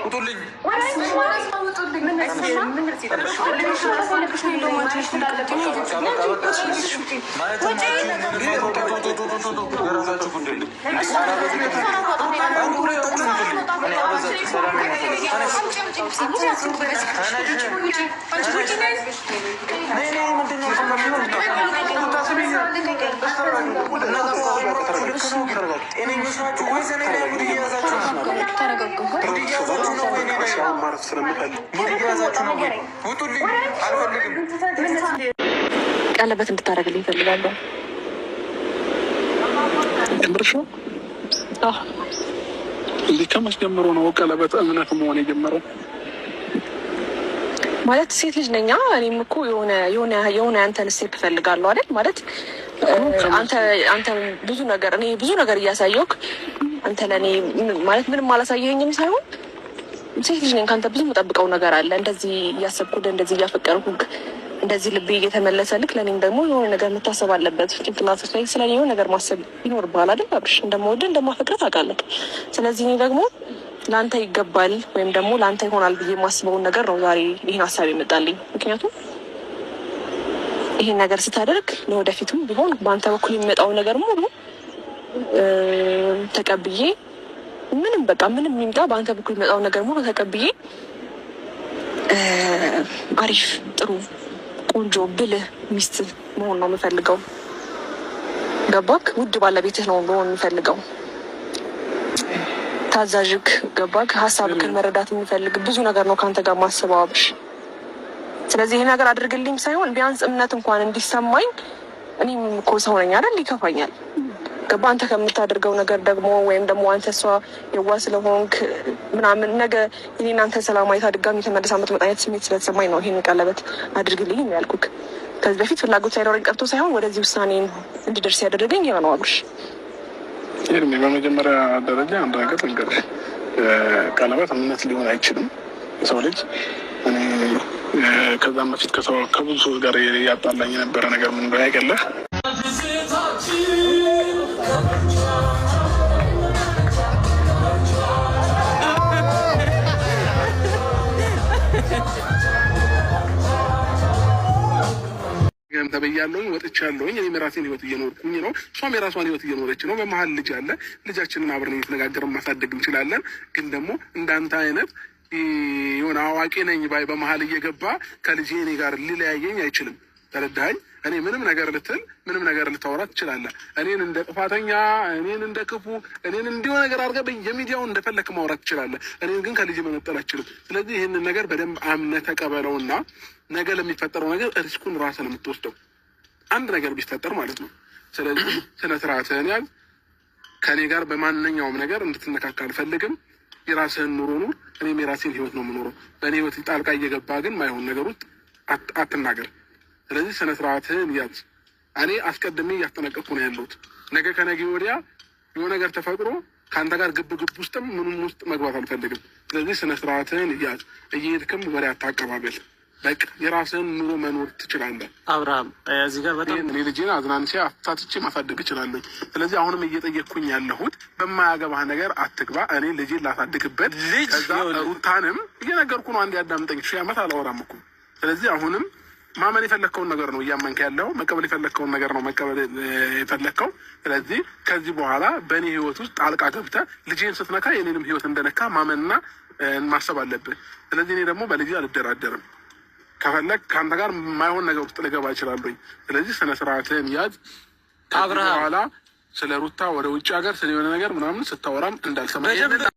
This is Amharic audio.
ውጡልኝ። የራሳችሁ ጉዳይ። ማረፍ ስለምፈልግ ውጡልኝ፣ አልፈልግም። ቀለበት እንድታደርግልኝ እፈልጋለሁ። የምርሽ ነው? አዎ። እንዲህ ከመች ጀምሮ ነው ቀለበት እምነት መሆን የጀመረው? ማለት ሴት ልጅ ነኛ። እኔም እኮ የሆነ ያንተን step እፈልጋለሁ አይደል? ማለት አንተ ብዙ ነገር፣ እኔ ብዙ ነገር እያሳየሁክ አንተ ለእኔ ማለት ምንም አላሳየኸኝም ሳይሆን ሴት ልጅ ነኝ። ከአንተ ብዙ የምጠብቀው ነገር አለ። እንደዚህ እያሰብኩህ፣ እንደዚህ እያፈቀርኩህ፣ እንደዚህ ልቤ እየተመለሰ ልክ ለእኔም ደግሞ የሆነ ነገር መታሰብ አለበት። ጭንቅላት ላይ ስለ እኔ የሆነ ነገር ማሰብ ይኖርብሃል አይደል? አብርሽ፣ እንደምወድህ እንደማፈቅርህ ታውቃለህ። ስለዚህ እኔ ደግሞ ለአንተ ይገባል ወይም ደግሞ ለአንተ ይሆናል ብዬ የማስበውን ነገር ነው ዛሬ ይህን ሀሳብ የመጣልኝ። ምክንያቱም ይህን ነገር ስታደርግ ለወደፊቱም ቢሆን በአንተ በኩል የሚመጣው ነገር ሙሉ ተቀብዬ፣ ምንም በቃ ምንም የሚምጣ በአንተ በኩል የሚመጣው ነገር ሙሉ ተቀብዬ አሪፍ፣ ጥሩ፣ ቆንጆ፣ ብልህ ሚስት መሆን ነው የምፈልገው። ገባክ? ውድ ባለቤትህ ነው መሆን የምፈልገው። ታዛዥክ፣ ገባክ? ሀሳብክን መረዳት የሚፈልግ ብዙ ነገር ነው ከአንተ ጋር ማስበው አብርሽ። ስለዚህ ይህ ነገር አድርግልኝ ሳይሆን ቢያንስ እምነት እንኳን እንዲሰማኝ፣ እኔም እኮ ሰው ነኝ አይደል? ይከፋኛል። ገባ? አንተ ከምታደርገው ነገር ደግሞ ወይም ደግሞ አንተ እሷ የዋ ስለሆንክ ምናምን ነገ እኔና አንተ ሰላም አይታ ድጋሚ ተመልሳ የምትመጣ አይነት ስሜት ስለተሰማኝ ነው ይሄን ቀለበት አድርግልኝ ያልኩክ። ከዚህ በፊት ፍላጎት ሳይኖረኝ ቀርቶ ሳይሆን ወደዚህ ውሳኔ እንድደርስ ያደረገኝ ያ ነው አብርሽ። ኤርሚ፣ በመጀመሪያ ደረጃ አንድ ነገር ልንገርሽ፣ ቀለበት እምነት ሊሆን አይችልም። የሰው ልጅ እኔ ከዛም በፊት ከሰው ከብዙ ሰዎች ጋር ያጣላኝ የነበረ ነገር ምን እንደሆነ ያውቅልህ። ገም ተበያለሁኝ፣ ወጥቻለሁኝ። እኔም የራሴን ህይወት እየኖርኩኝ ነው፣ እሷም የራሷን ህይወት እየኖረች ነው። በመሀል ልጅ አለ። ልጃችንን አብረን እየተነጋገርን ማሳደግ እንችላለን። ግን ደግሞ እንዳንተ አይነት የሆነ አዋቂ ነኝ ባይ በመሀል እየገባ ከልጄ እኔ ጋር ሊለያየኝ አይችልም። ተረዳኸኝ? እኔ ምንም ነገር ልትል ምንም ነገር ልታወራ ትችላለህ። እኔን እንደ ጥፋተኛ፣ እኔን እንደ ክፉ፣ እኔን እንዲሁ ነገር አድርገህ በየሚዲያው እንደፈለክ ማውራት ትችላለህ። እኔን ግን ከልጄ መነጠል አትችልም። ስለዚህ ይህንን ነገር በደንብ አምነህ ተቀበለውና ነገ ለሚፈጠረው ነገር risk ኡን ራስህ ነው የምትወስደው፣ አንድ ነገር ቢፈጠር ማለት ነው። ስለዚህ ስነ ስርዓትህን ያዝ። ከእኔ ጋር በማንኛውም ነገር እንድትነካካ አልፈልግም። የራስህን ኑሮ ኑር፣ እኔም የራሴን ህይወት ነው የምኖረው። በእኔ ህይወት ጣልቃ እየገባ ግን ማይሆን ነገር ውስጥ አትናገር። ስለዚህ ስነ ስርዓትህን ያዝ። እኔ አስቀድሜ እያስጠነቀቅኩ ነው ያለሁት። ነገ ከነገ ወዲያ የሆነ ነገር ተፈጥሮ ከአንተ ጋር ግብ ግብ ውስጥም ምኑም ውስጥ መግባት አልፈልግም። ስለዚህ ስነ ስርዓትህን ያዝ። እየሄድክም ወሬ አታቀባበል። በቃ የራስህን ኑሮ መኖር ትችላለህ። አብርሃም፣ እዚህ ጋር በጣም እኔ ልጄን አዝናንቼ አፍታትቼ ማሳደግ እችላለሁ። ስለዚህ አሁንም እየጠየቅኩኝ ያለሁት በማያገባህ ነገር አትግባ። እኔ ልጄን ላሳድግበት ልጅ ከዛ ሩታንም እየነገርኩ ነው። አንድ ያዳምጠኝ። 1000 ዓመት አላወራም እኮ። ስለዚህ አሁንም ማመን የፈለግከውን ነገር ነው እያመንክ ያለው፣ መቀበል የፈለግከውን ነገር ነው መቀበል የፈለግከው። ስለዚህ ከዚህ በኋላ በእኔ ህይወት ውስጥ ጣልቃ ገብተህ ልጄን ስትነካ የኔንም ህይወት እንደነካ ማመንና ማሰብ አለብህ። ስለዚህ እኔ ደግሞ በልጄ አልደራደርም። ከፈለግ ከአንተ ጋር የማይሆን ነገር ውስጥ ልገባ እችላለሁኝ። ስለዚህ ስነ ስርዓትህን ያዝ። ከዚህ አብርሃም በኋላ ስለ ሩታ ወደ ውጭ ሀገር ስለሆነ ነገር ምናምን ስታወራም እንዳልሰማ በደንብ